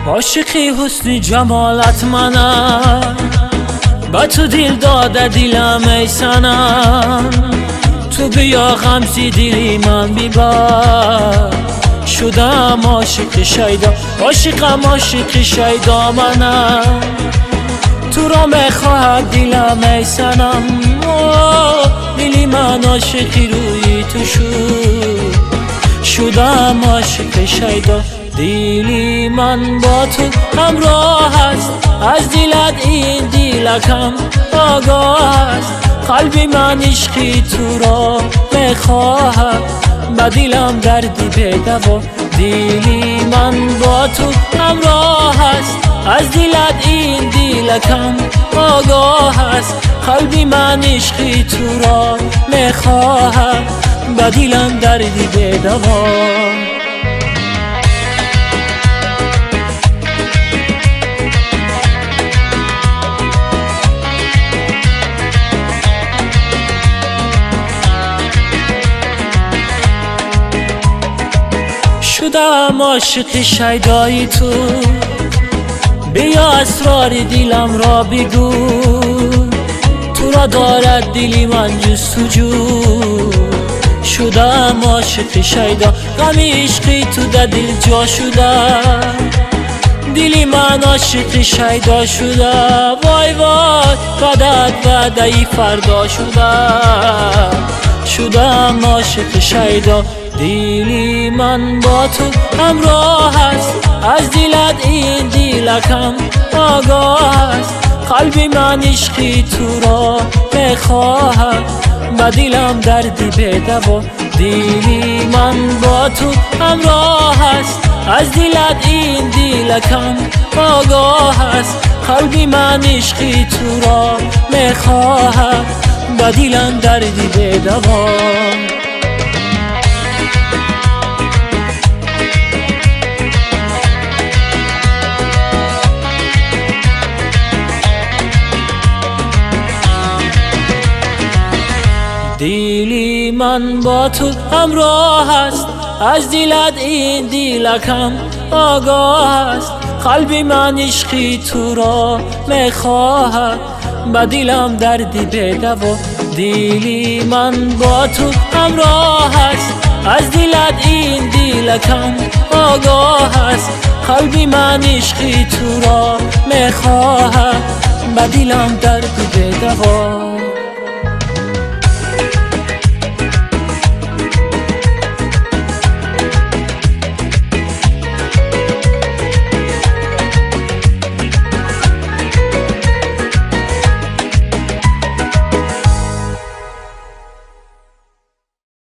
Ошиқи ҳусни ҷамолат манам, ба ту дил дода дилам эй санам. Ту биё ғамзи дили ман бибар. Шудам ошиқи шайдо, ошиқам ошиқи шайдо манам. Туро мехоҳад дилам эй санам. Дили ман ошиқи рӯи ту шуд. Шудам ошиқи шайдо. Дили ман бо ту ҳамроҳ аст, аз дилат ин дилакам огоҳ аст. Қалби ман ишқи туро мехоҳад, ба дилам дарди бедаво. Дили ман бо ту ҳамроҳ аст, аз дилат ин дилакам огоҳ аст. Қалби ман ишқи туро мехоҳад, ба дилам дарди бедаво. Шудам ошиқи шайдои ту, биё асрори диламро бигӯ. Туро дорад дили ман ҷустуҷӯ. Шудам ошиқи шайдо, ғами ишқи ту дар дил ҷо шуда. Дили ман ошиқи шайдо шуда. Вой вой, ваъдат ваъдаи фардо шуда. Шудам ошиқи шайдо. Дили ман бо ту ҳамроҳ аст, аз дилат ин дилакам огоҳ аст. Қалби ман ишқи туро мехоҳад, ба дилам дарди бедаво. Дили ман бо ту ҳамроҳ аст, аз дилат ин дилакам огоҳ аст. Қалби ман ишқи туро мехоҳад, ба дилам дарди бедаво. Дили ман бо ту ҳамроҳ аст, аз дилат ин дилакам огоҳ аст. Қалби ман ишқи туро мехоҳад, ба дилам дарди бедаво. Дили ман бо ту ҳамроҳ аст, аз дилат ин дилакам огоҳ аст. Қалби ман ишқи туро мехоҳад, ба дилам дарди бедаво.